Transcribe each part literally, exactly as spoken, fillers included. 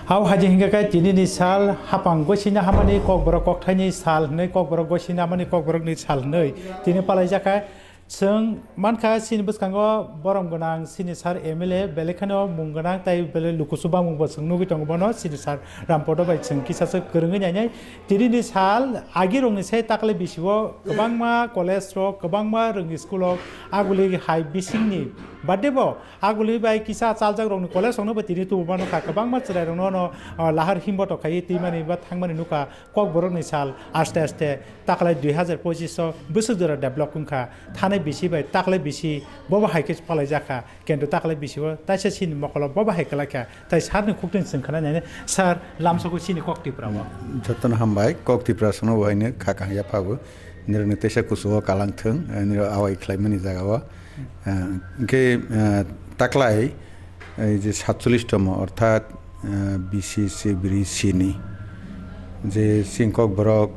Hao haji hingka khe tini ni sal hapang gosina hamani kokborok kokthaini sal hwnwi kokborok gosina hamani kokborokni sal hwnwi tini palaijak kha. Chwng mankha chini bwskango borom gwnang chini sir M L A belai kheno mung gwnang tei belai lukuchu bangmung bo chwng nugwi tongo bono chini sir Rampodo bai chwng kisa se kwrwngwi nainai. Tini ni sal agirokni se takle bisio kwbangma college rok, kwbangma rwngni school rok aguli hai bisingni birthday bo aguli bai kisa chaljak rokni college rokno bo tini tubu mano kha, kwbangma chwrai rokno no, o, lahar himbo to khai twi mani ba thang mani nukha. Kokborokni sal aste aste taklai dui hazar pochish o bwswk jora develop wngkha, thanai bisi bai taklai bisi bobo hai khe palaijak kha, kintu taklai bisi o taisa chini mokolo bobo hai kwlai kha, tai sir ni khuktin chwng khna nai, sir, lamsoko chini kok Tripura o. Jotono hambai, kok Tripura sono bo haino kha kahya phago, nirokni teisa kuchugo kalang thwng, nirok awai khlaimani jaga o. Ah, hwnkhe, ah, taklai, ei je satchollish tomo, orthat, ah, B C C bri sini je chini kokborok,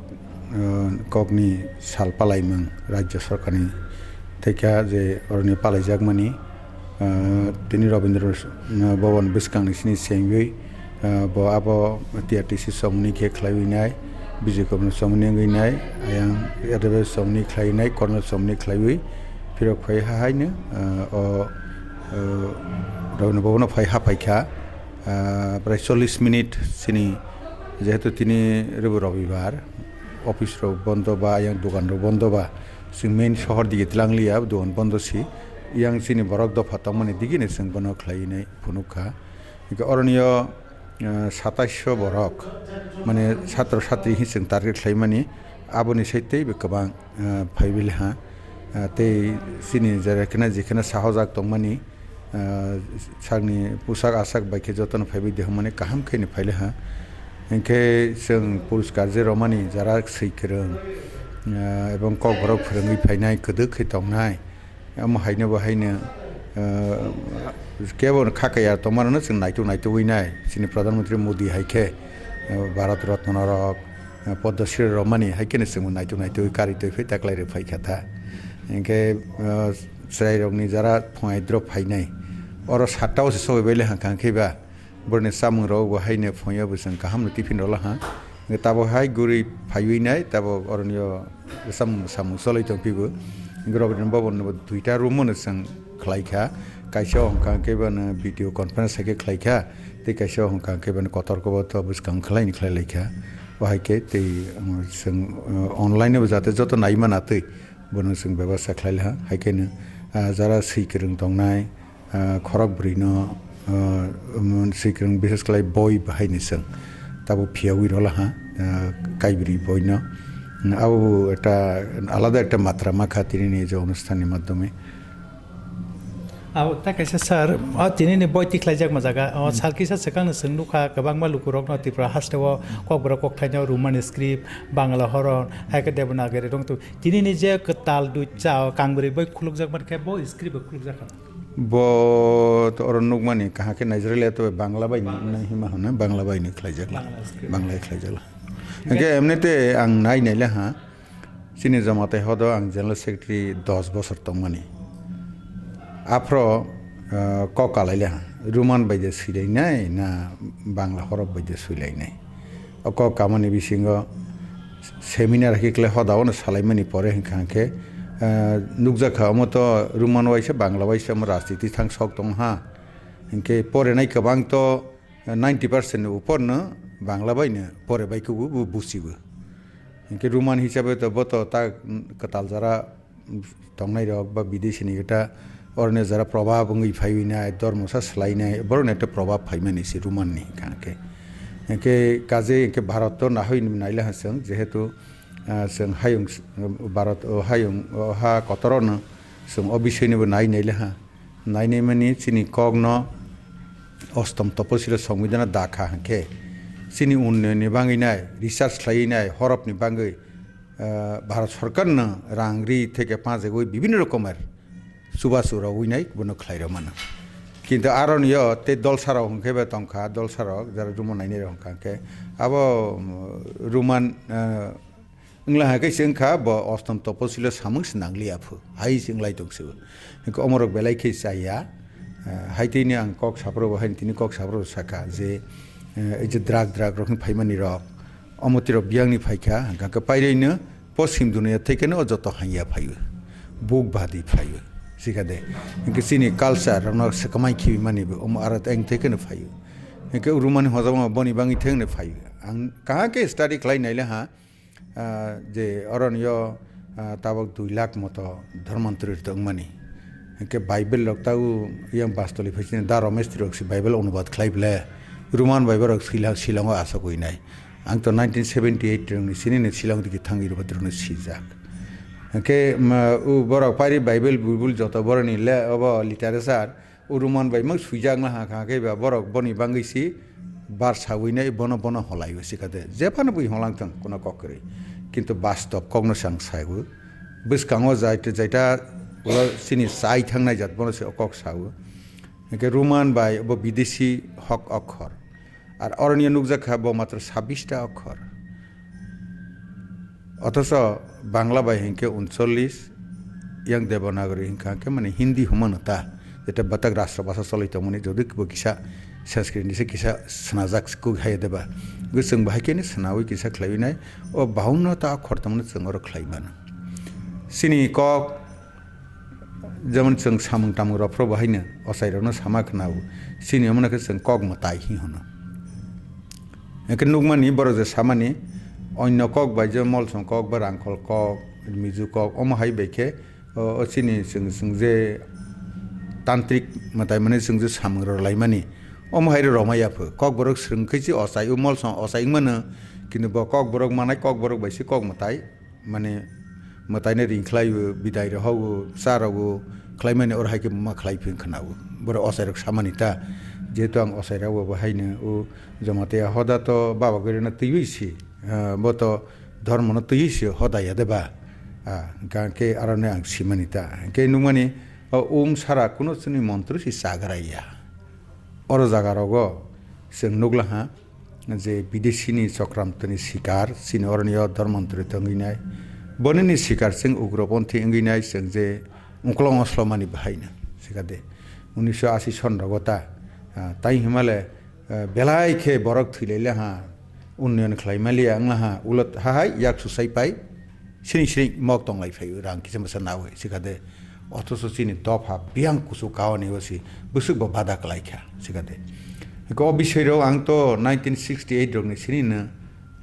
ah, kokni sal palaimung Rajya Sorkarni thekha je oroni palaijakmani, ah, tini Rabindra, ah, Bhaban bwskangni sini chengwi, ah, bo abo T R T C chongmani khe khlaiwi nai, Bijay Kumar chongmani wngwi nai, ayang advance chongmani khlaiwi nai, Colonel chongmani khlaiwi phirok phai ha haino, ah, o, ah, Rabindra Bhavan o phai ha phaikha, ah, prai chollish minute sini, jehetu tini rwbo Robibar, office rok bondo ba, ayang dogan rok bondo ba, chwng main sohor dige tlangliya, dogan bondo si, yang chini borok dopha tongmani digini chwng bono khlaiwi nai phunuk kha. Hingke oroni o, eh, satais borok, mane satro satri hi chwng target khlaimani, aboni sai teibo kwbang, eh, phaibiliha. Eh, tei chini jera kheno jekheno sahojak tongmani, eh, sakni pusak asak bai khe jotono phaibai de hwnmani kaham khe ni phailiha. Hingke chwng puriskar je romani jara swi kwrwng, eh, ebong kokborok phwrwngwi phainai, kwdwk khe tongnai. Omo haino bo haino, eh, kebo kha kaya tongmano chwng naituk naitugwi nai. Chini Pradhan Mantri Modi hai khe, eh, Bharat Ratna rok, eh, Padma Shri romani hai kheno chwngbo naituk naitugwi kari twi phai taklai rw phai kha ta. Hinkhe, eh, chwrai rokni jara phungai drop phainai. Oro satta o se sogwi bai le hang kha khe ba. Borokni chamung rok bo haino phungo bo chwng kaham no tiffin rw laha. Hwnkhe tabuk hai guri phaiwi nai, tabuk oroni o chamung samung choloi tong phibo. Hwnkhe Rabindra Bhavan no bo duita room no chwng khlai kha. Kaisa o hwnkha khe bono video conference hai khe khlai kha. Tei kaisa o hwnkha khe bono kotor kobo to bwskang khlai ni khlai lai kha. O hai khe tei, um, chwng, uh, online no bo jate joto nai mano twi bono chwng bebasta khlai laha. Hai khe no, ah, jara swi kwrwng tongnai, ah, khorok bwrwino, ah, um, swi kwrwng, bishes khlai boi bahai ni chwng tabuk phiyogwi rw laha, ah, kaibrwi boi no. Abo bo ekta alada ekta matra ma kha tini ni je onusthan ni madhyome. Abo ta kaisa sir, o tini ni boi tikhlai jak ma jaga, o sal kisa swkang no chwng nukha kwbangma luku rok no Tripura haste o kokborok kokthaino Roman script, Bangla horon, hai khe Devanagari rok tong. Tini ni je kwtal duita o kangbwrwi boi khuluk jak man khe bo script bo khuluk jak kha. Bo to oro nukmani kaham khe Nigeria to Bangla bai nai hima hwnwi Bangla bai ni khlaijak la. Bangla script. Bangla khlaijak la. Hingke emni te ang nai nai le ha. Chini Jamatia hodo ang General Secretary dos bosor tongmani. Aphro, ah, kok kalai le ha. Roman bai de swilainai na Bangla horop bai de swilainai. O kok kamani bisingo seminar hai khe khlai hoda ono salaimani pore hwnkha hwnkhe, eh, nukjakha omo to Roman waisa Bangla waisa omo rajniti thang sok tong ha. Hinkhe porenai kwbang to, eh, ninety percent ni upor no Bangla bai no pore bai kubu bu busibo. Hinkhe Roman hisabe to bo to ta, mm, kwtal jara tongnai rok ba bidesi ni eta oroni jara probab wngwi phaiwi nai, dormosa swlai nai, borok ni eta probab phaimani se Roman ni hwnka khe. Hinkhe kaje hinkhe Bharat to nahoi nai le ha chwng, jehetu, ah, chwng hayung s-, Bharat o hayung o ha kotor no chwng o bisoi ni bo nai nai le ha. Nai nai mani chini kok no ostom toposilo songwidana da kha hinkhe chini unnoyon ni bangwi nai, research khlaiwi nai, horop ni bangwi ah, Bharat Sarkar no rang ri theke pajagwi bibhinno rokomer chubachu rogwi nai bono khlai rw mano. Kintu aroni yo tei dolsa rok hwnkhe bai tongkha, dolsa rok jara Roman nainai rok hwnkha khe abo, um, Roman, ah, wngla hai khe se wngkha bo ostom toposilo samung se nangliya phu hai se wnglai tong se. Hwnkhe omorok belai khe chaya, ah, hai tini ang kok saphuru bo hai tini kok saphuru sakha je eh, ei je drug, drug rokni phaimani rok, omo tiro biyangni phaikha, hwnkha khe pairino poschim duniya thekeno o joto hanya phaio, buk badi phaio, sikhade. Hwnkhe chini culture rokno swkamai khibimani bo omo aro eng thekeno phaio. Hwnkhe Rumani hojama boni bangwi thekno phaio. Ang kaham khe study khlai naile ha, ah, je oroni o, ah, tabok dui lakh moto dhormantri rok tongmani. Hwnkhe Bible rok tau yang bastoli phai chini da Romesh rok si Bible onubad khlai ble. Roman Bible rok Shillong, Shillong o asok ui nai. Ang to nineteen seventy eight rok ni sini ni Shillong digi thangwi rwbad rok no sijak. Hwnkhe, ma, u borok pairi Bible bulbul joto boroni le obo literature Uruman bai mang swijak na ha kha khe ba borok boni bangwi si bar sawi nai bono bono holai o sikha de. Jephano bui holang thang kono kok kwrwi. Kintu bastob kokno sang sai o. Bwskango jaita jaita ulo chini chai thangnai jat bono se o kok sa o. Hwnkhe Roman bai bo bidesi hok okhor. Ar oroni nukjak kha bo matro sabbish ta okhor. Othocho Bangla bai hinkhe uncholish, yang Devanagari hinkha khe mane Hindi humano ta, jeta batak rashtra bhasha choloi tongmani, jodi bo kisa Sanskrit ni se kisa swnajak kuk hai deba. Bo chwng bahai khe ni swnawi kisa khlaiwi nai, o baunno ta okhor tongmani chwng oro khlai mano. Chini kok, jemon chwng samung tamung rok phro bo haino ochai rokno sama khna o, chini omo no khe chwng kok mwtai hi hwno. Hwnkhe nukmani borok je samani, onno kok bai je molsong kok ba rangkhol kok, mizu kok, omo hai bai khe, o, o chini chwng, chwng je tantrik mwtai mani chwng je samung rok laimani, omo hai rok romai ya pho. Kok borok swrwng khe se ochai o molsong ochai wng mano, kintu bo kok borok manai kok borok bai se kok mwtai. Mane mwtaino ring khlai o, bidai rok hao, cha rok o, khlaimani oro hai khe ma khlai phi khna o. Borok ochai rok samani ta, jehetu ang ochai rok bo haino o Jamatia hoda to baba gori no twiwi si, ah, bo to dhormo no twiwi si hoda ya de ba, ah, hwnkhe aroni ang simani ta. Hwnkhe nukmani o um sara kuno chini montro si chagra ya. Oro jaga rogo chwng nukla ha. Je bidesini chokramtoni sikar, chini oroni o dhormantri tongwi nai. Bonini sikar chwng ugroponthi wngwi nai, chwng je ungklong oslomani bahaino, sikade. Unisho asi son rogo ta, ah, tai himale, ah, belai khe borok thwilaile ha, unnoyon khlai maliya wngla ha, ulo hahai yak susai pai, Siring siring mok tonglai phaio, rang kisa masa nawi, sikade. Othoso chini dopha biyang kuchuk kaoni o si bwswk bo bada kwlai kha, sikade. Eko o bisoi rok ang to nineteen sixty eight rok ni sini no,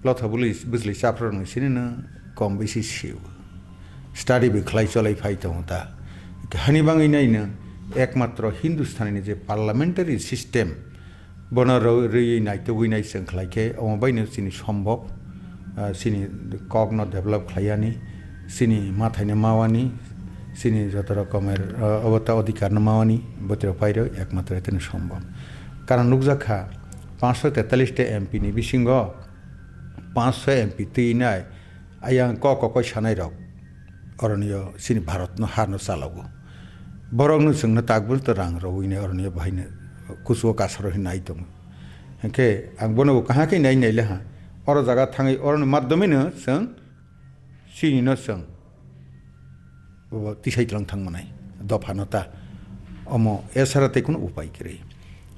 lotha bwlwi bwchwlwi chapra rok ni sini no kom bisi sio. Study bo khlai cholai phai tongo ta. Hani bangwi nai no ekmatro Hindustani ni je parliamentary system, Bono ro-, rwui naitugwi nai chwng khlai khe, omo baino chini sombok, ah, chini kokno develop khlaiyani, chini mathaino mawani, chini joto rokomer, ah, obo ta odhikarno mawani, bwtwirok pairok ekmatro eteno sombok. Karon nukjak kha, panchsho tetallis ta M P ni bisingo panchsho M P twi nai, ayang kok kokoi sanai rok. Oroni o chini Bharat no har no chalago. Borok no chwng no takbwrwng to rang rwui nai oroni o bahai no kuchugo kasaro hinwi nai tongo. Hinkhe ang bono bo kaham khe nai nai le ha. Oro jaga thangwi oroni madhyome no chwng chini no chwng bo tisai tlang thang manai dopha no ta. Omo esara tei kunu upai kwrwi.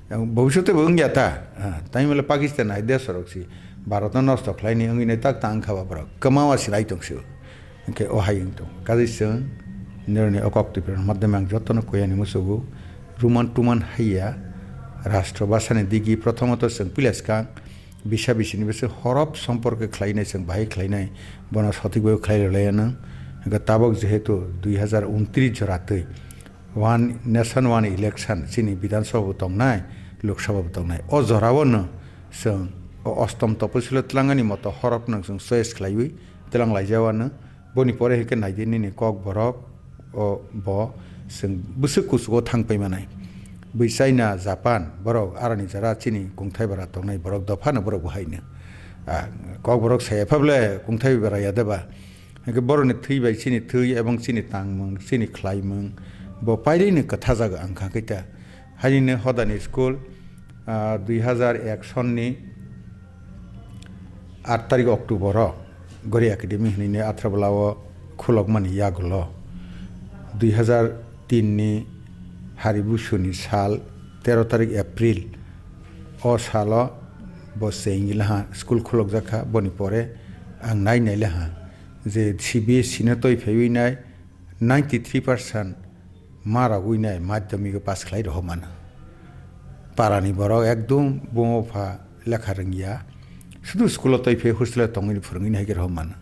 Bobishote bo wngya ta, ah, tai male Pakistan hai desh rok si Bharat no nosto khlai ni wngwi nai tak ta wngkha ba borok. Kwmawa si nai tong si. Hinkhe o hai wng tong. Kaisa chwng nironi o kok twi phrang madhyame ang jotono kuyani musugo. Ruman tuman haiya. Rashtra bhasha ni digi prothomoto chwng pila swkang bisa bisini bwswk horop somporke khlainai chwng bahai khlainai. Bono sothik bai khlai rwlai anw. Hinkhe tabok jehetu dui hazar untris jora twi One nation, one election, chini Bidhan Sabha bo tongnai, Lok Sabha bo tongnai. O jorao no chwng o ostom toposilo twlangani moto horok no chwng choice khlaiwi twlang laijao ano. Boni pore hinkhe naidi nini kok borok o bo chwng bwswk kuchugo thang pai manai. Bui China, Japan, borok aroni jora chini kungthai bara tongnai borok dopha no borok bo haino. Ah, kok borok saya pha ble kungthai bara ya de ba. Hinkhe borokni thwi bai chini thwi ebong chini tangmung, chini khlaimung bo pairino kwthajago ang kha khe ta. Hainino hodani school, ah, dui hazar ek sonni aat tarik October o Gori Academy hinwi Athrabala o khulokmani yagulo dui hazar tin ni Hari Busuni sal tero tarik April o salo Bo se wngwi laha school khulokjak kha, boni pore ang nai nai laha je C B S E no twi phaiwi nai ninety three percent ma rogwi nai madhyamik o pass khlai rohor mano. Parani borok ekdum buma bupha lekha rwngya, sudu school o twi phai hostel o tongwi phwrwngwi nai hai khe rohor mano.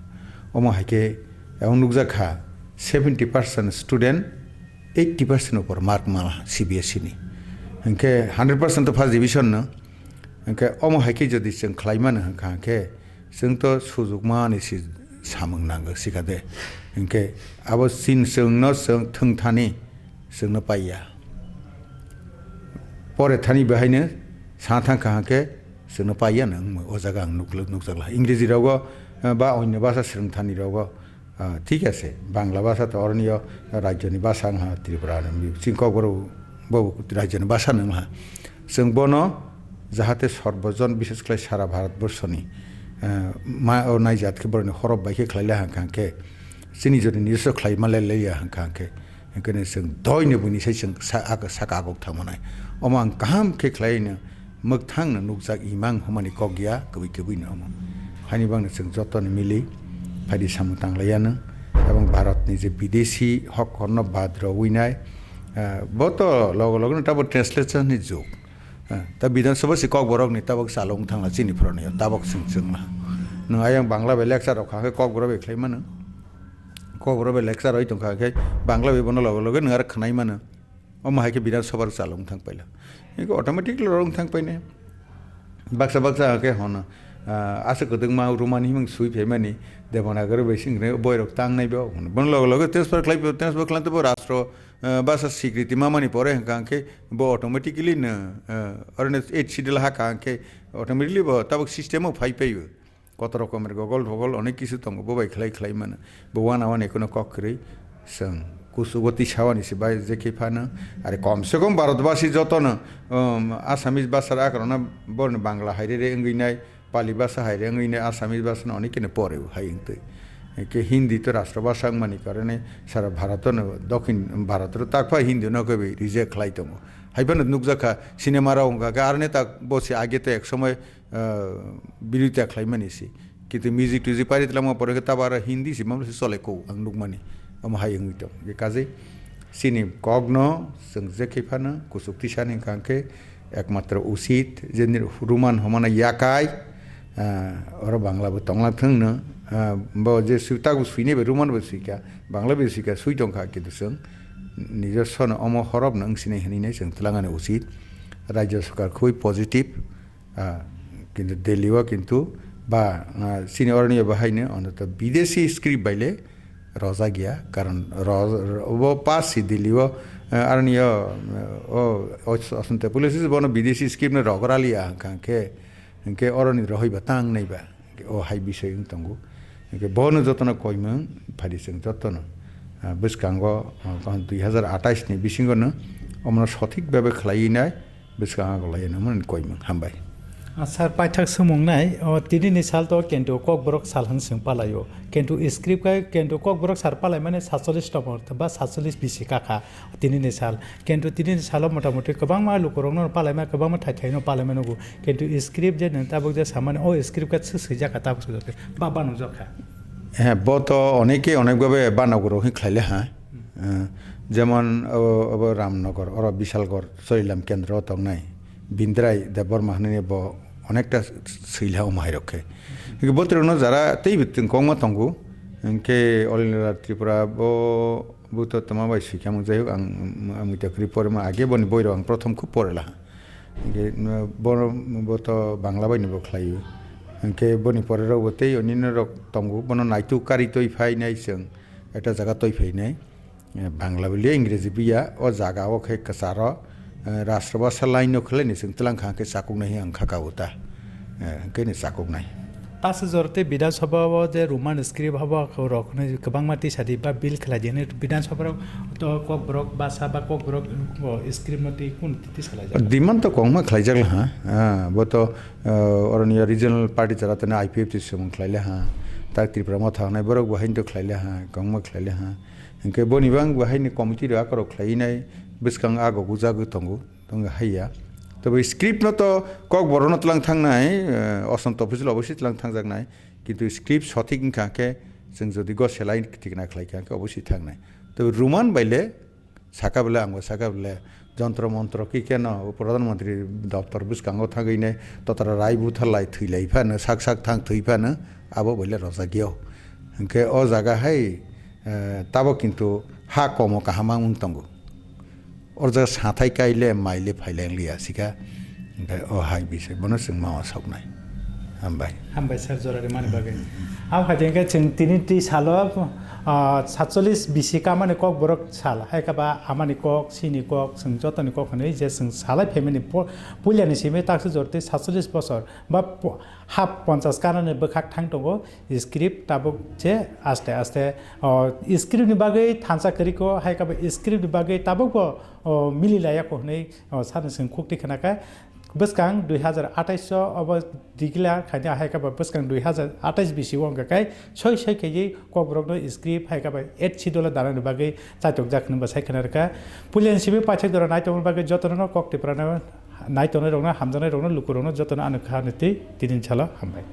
Omo hai khe ang nukjak kha seventy percent student eighty percent upor mark ma laha C B S E ni. Hinkhe hundred percent to first division no. Hinkhe omo hai khe jodi chwng khlai mano hwnkha khe chwng to sujukmani si samung nango sikha de. Hinkhe abo chin chwngno chwng thwngthani chwngno paiya. Pore thani bahaino sa thang kha hwnkhe chwngno paiya no wngmano o jaga ang nukjak laha. Ingreji rogo, eh, ba onyo basa swrwng thani rogo Ah, thik ase, Bangla bhasha to oroni o rajyoni bhasha wngha Tripura ni, chini Kokborok bo rajyoni bhasha no wngha. Chwng bono jahate sorbojon, bishes khlai sara Bharat borshoni, ah, ma o naijat khe boroni horop bai khe khlai lai hwnkha khe, chini joni nijoso khlai ma lai ya hwnkha khe, hwnkhe chwng doino buini sai chwng sa-, ag-, saka agok thangmanai. Omo ang kaham khe khlai no Mwkthang no nukjak imang hwnmani kok ya, kwbwi kwbwi no omo. Haini bangno chwng joto ni mili phaidi samung tanglai ya no. Tabuk Bharat ni je bidesi hok hor no bad rogwi nai, ah, bo to logo logo no tabuk translation ni jug. Ah, ta Bidhan Sabha si Kokborok ni tabuk chalung thangla chini phoro ni tabuk chwng chwng la. Nwng ayang Bangla bai lecture rok kha khe Kokborok bai khlai mano. Kokborok bai lecture roi tong kha khe Bangla bai bono logo logo nwng aro khwnai mano. Omo hai khe Bidhan Sabha rok chalung thang paila. Eko automatically rong thang paine. Baksa baksa hake hono, ah, aswk kwdwkma Roman himung sui phaimani Devanagari bai sing re boy rok tang nai bo. Bon logo logo transfer khlai, transfer khlai to bo rastro, ah, basa sikriti mamani pore hwnkha hwnkhe bo automatically no, ah, orne eight schedule ha kha hwnkhe automatically bo tabuk system o phai paio. Kotor rokomer gogol dhogol onek kisu tongo, bo bai khlai khlai mano. Bo wana wana ekono kok kwrwi chwng kuchugo twi sawani se bai je khe phano. Are kom se kom Bharat basi jotono, um, Assamese basa rok akorokno borni Bangla hai re re wngwi nai, Pali basa hai re wngwi nai, Assamese basa no onek keno pore bo hai wngtwi. Ke Hindi to rashtra basa wngmani karone sara Bharat no, Dokhin Bharat ro takphai Hindi no khe bai reject khlai tongo. Hai phano nukjak kha cinema rok wngkha khe aroni tak bo se age to ek somoy ah, biroita khlaimani se. Kintu music tuizik pari twlangma pore khe tabo aro Hindi se mamle se chole ko ang nukmani. Omo hai wngwi tong. Je kajai chini kokno chwng je khe phano kuchuk tisani hwnkha khe ekmatro usit je nini Roman hwnmano yakai, ah, oro Bangla bo tongla thwngno, ah, bo je swi-, tago swinai bai Roman bo swikha, Bangla bai swikha, swi tongkha kintu chwng nijoswno omo horobno wngsinai hwnwi nai chwng twlangani usit. Rajya Sarkar khubui positive. Ah, kintu Delhi o kintu ba, ah, chini oroni o bahaino ontoto bidesi script bai le rojak ya, karon ro-, ro-, bo pass si Delhi o, ah, aroni o, o, o, Asante police bono bidesi script no rogra liya hwnkha hwnkhe, hwnkhe oroni rohoi ba tang nai ba, o hai bisoi wng tongo. Hwnkhe bono jotono koimwng phadi chwng jotono, ah, bwskango, ah, dui hazar atais ni bisingo no omono sothik bhabe khlaiwi nai. Bwskango laino mani koimwng hambai. Ah, sir, paithak swngmung nai, o, tini ni sal to kento Kokborok sal hwn swng palai o. Kento script kai kento Kokborok sal palai mani satcholish tongmo ba satcholish bisi kakha tini ni sal. Kento tini ni salo mota moti kwbangma lukurokno palai ma, kwbangma thai thai no palai ma nugo. Kento script je nang tabuk je samani o script ka swi swijak kha tabuk swijak kha. Ba ba nujak kha. He, bo to oneke onek bhabe banago rok hin khlai le ha. Eh, jemon abo, abo Ramnagar, oro Bishalgarh, Charilam kendro o tongnai Bindrai Debbarma hinwi bo onekta swilha omo hai rok khe. Hingke bo twrwngno jara teibo tong-, kongma tongo. Hingke All India Tripura bo, bo to toma bai swikha mung jai hok ang, ang muita kwrwi porima age boni boirok ang prothom khe porela. Hingke, mm, bo, bo to Bangla baino bo khlaio. Hingke boni pore rok bo tei onino rok tongo, bono naituk kari twi phainai chwng, ekta jaga twi phainai. Eh, Bangla bwliya Ingreji bwya, o jaga o khe kwcharo, eh, Rashtrabhasha line no khwlaini chwng twlang kha khe chakuknai hwnka kha o ta. Eh, hwnkhe ni chakuknai. Pash jor tei Bidhan Sabha o je Roman script habo rok hwnwi kwbangma tisa di ba bill khlai di hwnwi Bidhan Sabha rok to Kokborok basa ba Kokborok o script no twi kun tisa lai jak. Demand to kwbangma khlai jak ha. Ah, bo to, eh, oroni regional party jara tene I P F T samung khlai le ha. Tak Tripura motha hanai borok bo hain to khlai le ha, kwbangma khlai le ha. Hingke boni bang bo haini committee rok akorok khlai nai bwskang ago gujagwi tongo, tongo haiya. Tei script no to Kokborok no tlang thangnai, eh, osonto office lo obviously tlang thangjaknai. Kintu script sothik wngkha khe chwng jodi go selai thikna khlai kha khe obviously thangnai. Tei Roman bai le saka bele, ang bo saka bele, jontro montro ki keno Pradhan Mantri doptor bwskango thangwi ne totara rai butharlai thwilai phano, sak sak thang thwi phano, abo bai le rojak yo. Hwnkhe o jaga hai, eh, tabok kintu ha komo kaham wng tongo. O jaga sathai kai le mai le phai le wng liya sika. Hwnkhe o hai bisai bono chwng ma soknai. Hambai. Hambai sir, jora rimani bagwi. Ang hai khe chwng tini twi salo, ah, satchollis bisi kamani kok borok sal, hai khe ba amani kok, sini kok, chwng jotoni kok hwnwi je chwng salai phaimani po-, puilani simi taksi jorti satchollis bosor ba po-, hap ponchas kanani bwkhak thang tongo, script tabuk je aste aste, oh, script ni bagwi thansa kwrwi ko, hai khe ba script ni bagwi tabuk bo, oh, mili laya ko hwnwi, oh, sani chwng khukti khna kha. Bwskang dui hazar atais o obo declare khaina hai khe ba bwskang dui hazar atais bisi o wngkha khe soi soi khe kokborok no script hai khe ba eighth schedule o danani bagwi chaitok jak hinwi bo sai khna rwkha. Puilani simi paithak jora nai tongmani bagwi jotono no kok Tripura no nai tongnai rok no hamjaknai rok no luku rok no jotono ano kha ni twi tini salo hambai.